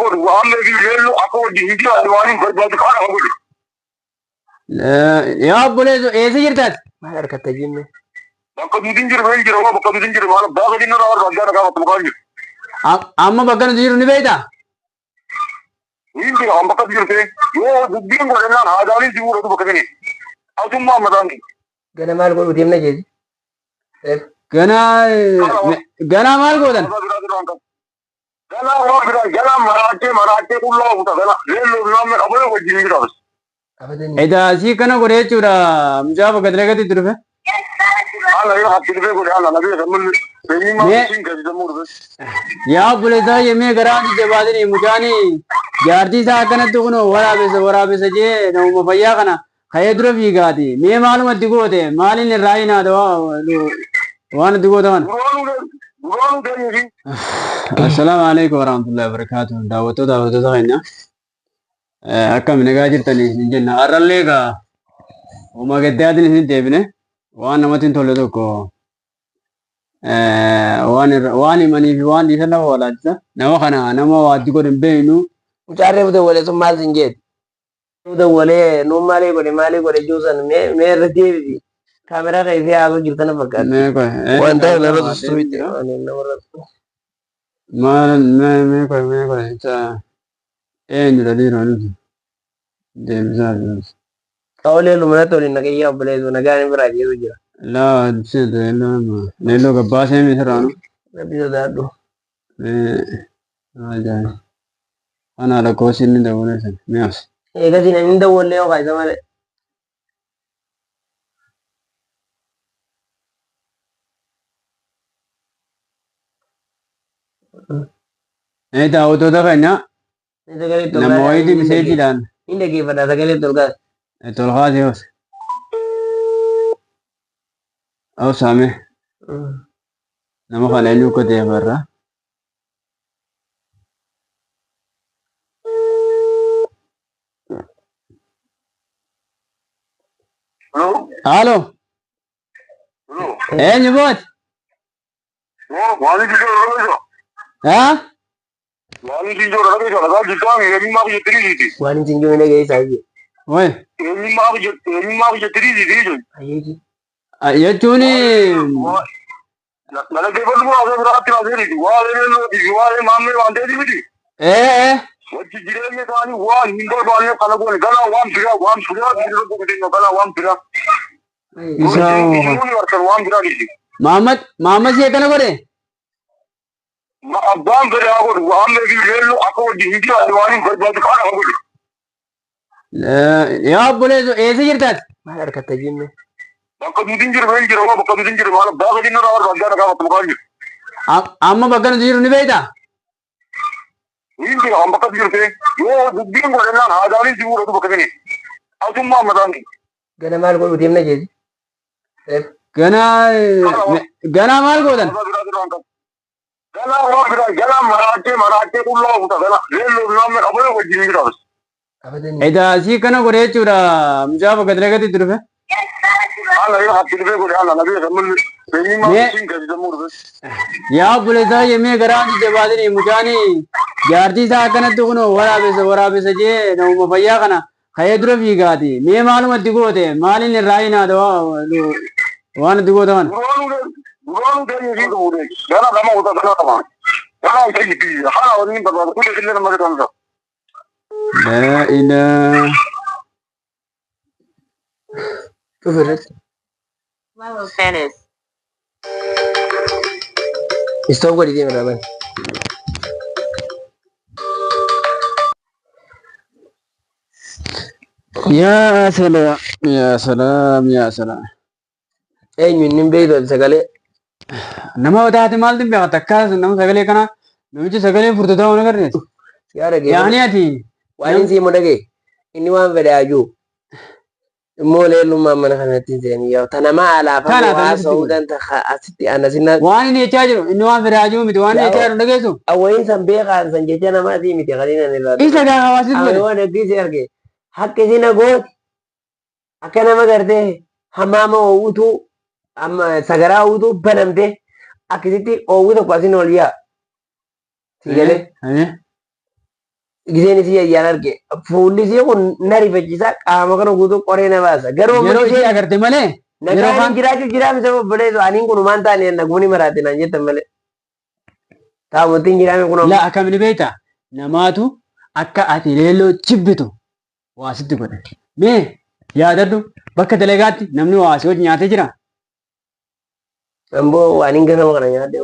godhu waan meeqii leelloo akka wajjin hin jiraanne waan hin barbaadu kana haa godhu. Yaa obboleesso eessa jirtaati? Maal harkatta jenne? Bakka duutiin jiru hin jiru bakka duutiin jiru maal abbaa gadi nurraa barbaaddaa nagaa bakka mukaan jiru. Amma bakka nuti jiru ni beektaa? Hin jira kan bakka jiru ta'e yoo dubbiin godhannaan haadaanis si fuudhatu bakka sanii. Asummaa mataan kee. Gana maal godhuu deemna jeeti? Ganaa ganaa maal gootan? Ganaa waan biraa ganaa maraachee maraachee qullaa fuuta ganaa leelloo namni qabu wajjin hin jiraatu. Edaa asii kana godhe jechuudha mucaa bakka dalagatti itti dhufe. Haala yoo hatti dhufee godhe haala na beeka mulli. Eenyummaa isiin gadi dammuu dhufe. Yaa obboleessaa yemmee garaa jajjabaatini mucaan jaartii isaa akkanatti kunoo waraabessa waraabessa jee namuma fayyaa kana ka'ee dura fiigaati. Mee maaluma itti goote maaliin irraa hinaata waan itti goote kana. Duraanuu deemuu fi. Assalaamu alaikum warahmatullahi wabarakatuh. Daawwattoota daawwattoota keenya. Akkam nagaa jirtanii isin jenna. Har'allee egaa homaa gaddaatiin isin deebine waan namatti hin tolle tokko waan irra waan himanii fi waan dhiisan lafa walaachisa. Nama kana nama waatti godhe hin beeknu. Mucaan reefu dawwalee sun maal sin jeeti? Reefu dawwalee nuun maalii godhe maalii godhe juusan mee mee irra deebisi. Kaameraa keessee haasoo jirta na fakkaata. Mee qoy. Waan ta'eef narra sussuuti. Namarra. Maal mee mee qoy mee qoy. Eenyudha dhiiroo nuti? Deebisaa deebisa. Qawlee lumanatti waliin naqayyaa obboleessu nagaan hin biraa jeesu jira. Laa seetu leelloo nama leelloo gabbaasee misiraanu. Rabbi sodaadhu. Ajaa'iba. Kana lakkoofsi inni dawwalee sana mi'aas. Eegasii namni hin dawwallee yoo kaayisa malee. Ee daawwattoota keenya Sagalee itti nama wayiitii miseejiidhaan Hin dhaggeeffadha sagalee itti ol kaase. itti ol kaasee obsa. Obsaame nama kana eenyu akka ta'e barra. Halo. Eenyu booti? Waan isin jiru Haa? Waan isin jiru dhageessa dhagaa jirtaa eenyummaa biyya tiriiti. Waan isin jiru hin dhageessaa jee. Way. Eenyummaa biyya tiriiti jechuun. Ayyeeji. Jechuun Dhaggeeffadhu muraasa biraatti baasee waa'ee leellootii waa'ee maammee waan ta'eef miti. ee Wajji jireenya isaanii waan hin barbaanneef kana goone galaa waan biraa waan biraa biraa galaa waan biraa. Isaa Isin bartan waan biraa dhiisi. Mahammad Mahammad si akkana godhe? Abbaan fedhe haa godhu waan meeqii leelloo akka wajji hin jiraanne waan hin barbaadu kana haa godhu. Yaa obboleessu eessa jirtaati? Maal harkatta jenne? Bakka duutiin jiru hin jiru bakka duutiin jiru maal abbaa gadi nurraa barbaaddaa nagaa bakka mukaan jiru. Amma bakka nuti jiru ni beektaa? Hin jira kan bakka jiru ta'e yoo dubbiin godhannaan haadaanis si fuudhatu bakka sanii. Asummaa mataan kee. Gana maal godhuu deemna jeeti? Ganaa ganaa maal gootan? Ganaa waan biraa ganaa maraachee maraachee qullaa fuuta ganaa leelloo namni qabu wajjin hin jiraatu. Edaa asii kana godhe jechuudha mucaa bakka dalagatti itti dhufe. Haala yoo hatti dhufee godhe haala na beeka mulli. Eenyummaa isiin gadi dammuu dhufe. Yaa obboleessaa yemmee garaa jajjabaatini mucaan jaartii isaa akkanatti kunoo waraabessa waraabessa jee namuma fayyaa kana ka'ee dura fiigaati. Mee maaluma itti goote maaliin irraa hinaata waan itti goote kana. Duraanuu deemee fi dhufuudhe. Gana lama uta gana lama. Gana uta jibbi haala waliin barbaadu kun illee nama jedhamta. Laa ilaa. Cufi irratti. Istoof godhi deemi irraa bani. Yaa salaam yaa salaam yaa salaam. Eenyu inni hin beektu ati sagalee. Nama taate maal dhibbe takkaa nama sagalee kana namichi sagalee furdataa waan agarrees. Yaa dhagee. Yaani ati Waan inni siimuu dhagee. Inni waan fedhe haajuu. Immoo leellummaan mana kanatti hin seenii yaa ta nama alaaf Tana, ammoo tana haasa'uu sitti danda'a asitti ana sinna waan inni jechaa jiru inni waan fedhe haajuu miti waan inni jechaa jiru dhageessu. Awwayin san beekaan san jecha namaatii miti kan inni irraa Isa gaa hawaasni Awwayin godhe. waan eeggisee arge hakki isin gooti akka nama gartee hamaama oowwutuu amma sagaraa oowwutuu banamte akkasitti oowwi tokko asin ol yaa. Si galee? Giseen isii ayyaan arge fuulli isii kun na rifachiisa qaama kana guutuu qoree na baasa. Garuu ammoo Yeroo ishee giseen agarte malee yeroo nagaan kaan jiraachuuf jiraamisa obboleessu aniin kun maan taane nagumni maraate naan jettan malee. Taa'umatti jiraame kun la akkamini beekta namaatu akka ati leelloo jibbitu waa sitti godhe. Mee yaadadhu bakka dalagaatti namni waa si wajji nyaatee jira. Amboo waan hin ganama kana nyaadhee.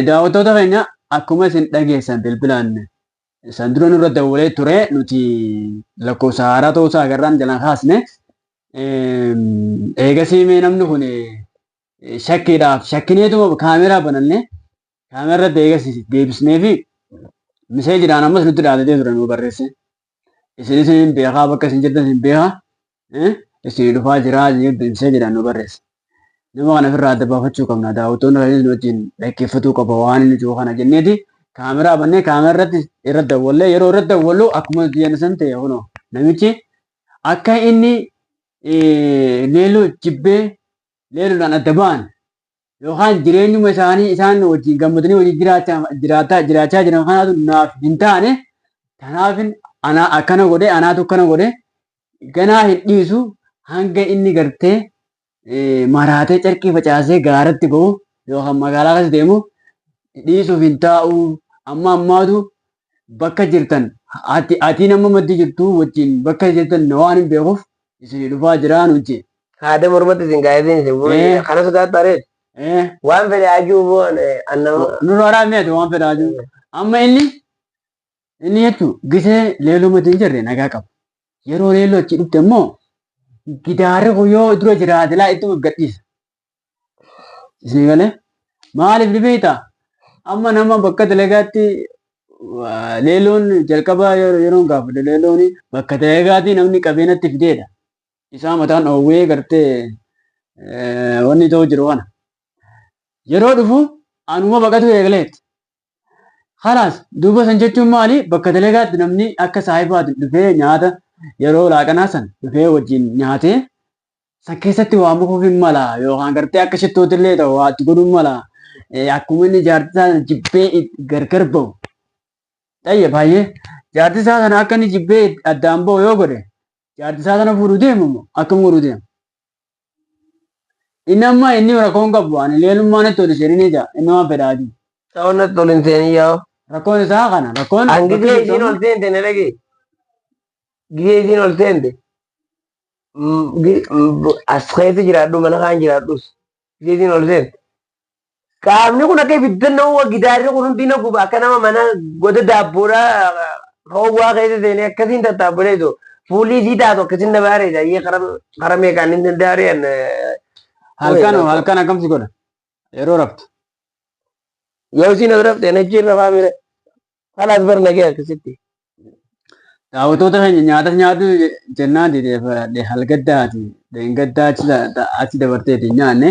Daawwattoota keenya akkuma isin dhageessan bilbilaan san dura nurra dawwalee ture nuti lakkoofsa haaraa ta'uusaa agarraan jalaan kaasne. Eegasii mee namni kun shakkiidhaaf shakkineetuma kaameraa bananne kaameraa irratti eegasii deebisnee fi miseejiidhaan ammas nutti dhaadatee ture nu barreesse. Isin isin beekaa bakka isin jirtan isin beekaa isin dhufaa jiraa miseejiidhaan nu barreesse. Nama kana ofirraa adda baafachuu qabna. Daawwattoonni kanis nu wajjin dhaggeeffatuu qaba waan inni jiru kana jenneeti kaameraa bannee kaameraa irratti irra dawwallee yeroo irra dawwallu akkuma jennu san ta'e kunoo namichi akka inni leelloo jibbee leelloodhaan adda ba'an yookaan jireenyuma isaanii isaan wajjin gammadanii wajjin jiraachaa jiraachaa jiran kanaatu naaf hin taane kanaaf ana akkana godhe anaatu akkana godhe ganaa hin dhiisu hanga inni gartee maraatee carqii facaasee gaaratti ba'u yookaan magaalaa keessa deemu dhiisuuf hin taa'u amma ammaatu bakka jirtan ati atiin amma maddii jirtu wajjin bakka jirtan waan hin beekuuf isin dhufaa jiraa nuti. Haadha mormatti isin gaa'eetiin isin fuudhe kana sodaattu areet. Waan fedhe ajuu boon annama. Nurra waraabni ati waan fedhaa jiru. Amma inni inni jechuun gisee leelloo maddii hin jirre nagaa qaba. Yeroo leelloo achi dhufte immoo gidaarri kun yoo dura jiraate laa ittuma gadhiisa. Isin galee maaliif ni beektaa? Amma nama bakka dalagaatti leelloon jalqaba yeroo gaafadhe leelloon bakka dalagaatti namni qabeenyatti fideedha. Isaa mataan dhoowwee gartee wanni ta'u jiru kana. Yeroo dhufu anuma baqatu eegaleetti. Kalaas duuba san jechuun maali? Bakka dalagaatti namni akka saahibaatti dhufee nyaata yeroo laaqanaa san dhufee wajjin nyaatee san keessatti waa mukuuf hin mala yookaan gartee akka shittootti illee ta'u waa itti godhuun mala. Akkuma inni jaartii isaa jibbee gargar ba'u. Xayya baay'ee jaartii isaa sana akka inni jibbee addaan ba'u yoo godhe jaartii isaa sana fuudhuu deemu immoo akkam godhuu deema? Inni amma inni rakkoon qabu ani leelummaan itti ol seenee jira inni waan fedhaa jiru. Ta'uun natti ol hin seenin yaa'u. Rakkoon isaa kana rakkoon An bakki gisee jirtu isiin amma ol seente na dhagee. Gisee isiin ol seente. As keessa jiraadhu mana kaan jiraadhus. Gisee isiin ol seente. Qaamni kun akka ibidda nama gidaarri kun hundi na guba akka nama mana goda daabboodhaa hoowwaa keessa seenee akkasiin tattaabboleetu fuulli isii taatu akkasiin na baareedha. Iyyee kara meeqaan hin danda'areen. Halkan halkan akkam si godha yeroo raftu. Yoo isiin as rafte achi irra faamire. Kalaas bar nagee akkasitti. Daawwattoota keenya nyaatas nyaatu jennaan dide halgaddaati dheengaddaa achi dabarteeti hin nyaanne.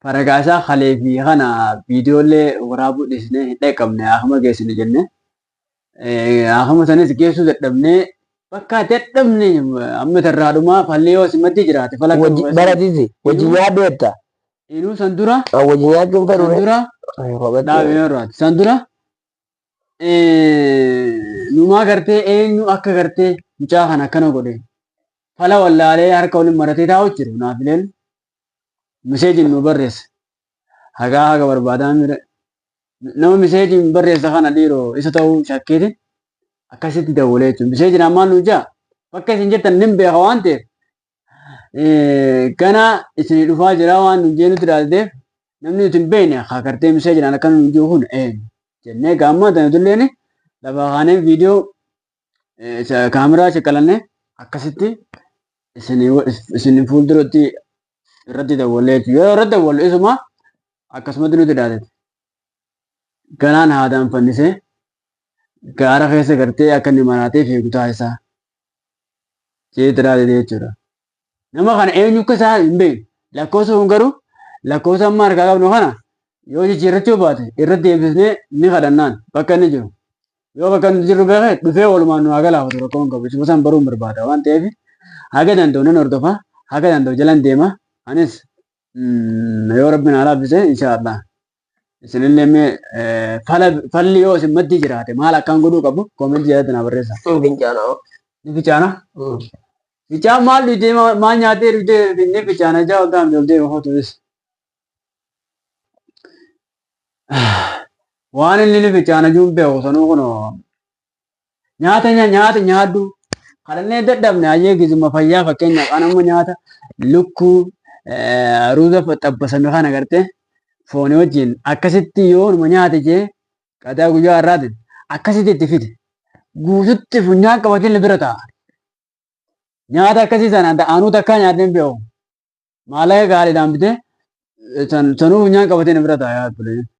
Faraqaasaa kalee fi kana viidiyoolee waraabuu dhiisnee hin dhaqqabne akkuma geessine jenne. Akkuma sanis geessuu dadhabnee bakka dadhabne amma tarraadhumaa falli yoo simatti jiraate fala akka Wajji baratisi wajji nyaadhu jetta. Inuu san dura Wajji nyaachuun san fedhu. dura dhaabee irraati. San dura numaa gartee eenyu akka gartee mucaa kana akkana godhe fala wallaalee harka waliin maratee taa'u jiru naaf ileen miseejiin nu barreesse. Hagaa haga barbaadaa mire nama miseejiin barreessa kana dhiiroo isa ta'uu shakkeeti akkasitti dawwalee jechuudha. Miseejiin ammaan nu jaa bakka isin jettan nin beeka waan ta'eef gana isin dhufaa jira waan nu jeenutti ilaalteef namni nuti hin beekne haa gartee miseejiidhaan akkana nu jiru kun eenyu jennee gaamma tanatulleen lafa kaanee viidiyoo kaameraa shaqqalannee akkasitti isin fuulduratti irratti dawwallee jechuudha. Yeroo irratti dawwallu isuma akkasumatti nuti ilaalete. Ganaan haadaan fannisee gaara keessa gartee akka inni maraatee fiigu taasisaa. Jeetti ilaalete jechuudha. Nama kana eenyu akka isaa hin beeknu. Lakkoofsa kun garuu lakkoofsa amma harkaa qabnu kana yoo jijjiirrachuu baate irratti deebisnee ni kadhannaan bakka inni jiru. Yoo bakka inni jiru beeke dhufee walumaan nu haa galaafatu rakkoon qabu. Isuma san baruun barbaada waan ta'eef haga danda'u nan hordofa haga danda'u jalan deema. Anis yoo rabbi naa laaffise inshaallah. Isinillee mee fala falli yoo isin maddii jiraate maal akkaan godhuu qabu koomentii jalatti naa barreessaa. Fincaana. Ni ficaana. Ficaan maal dhugdee maal nyaatee dhugdee ni ficaana ijaa ol ta'an ol deema hotuunis. Waan inni ni ficaana juun beeku sanuu kunoo nyaata nyaata nyaadhu kadhannee dadhabne hayyee gizuma fayyaa fakkeenyaaf an amma nyaata lukkuu ruuza xabbasame kana gartee foonii wajjin akkasitti yoo numa nyaate jee qadaa guyyaa har'aatiin akkasitti itti fide guututti funyaan qabatee bira taa'a. Nyaata akkasii sana anuu takkaa nyaatee hin beeku. Maallaqa gaariidhaan bitee sanuu funyaan qabatee bira taa'a yaa obboleeyyan.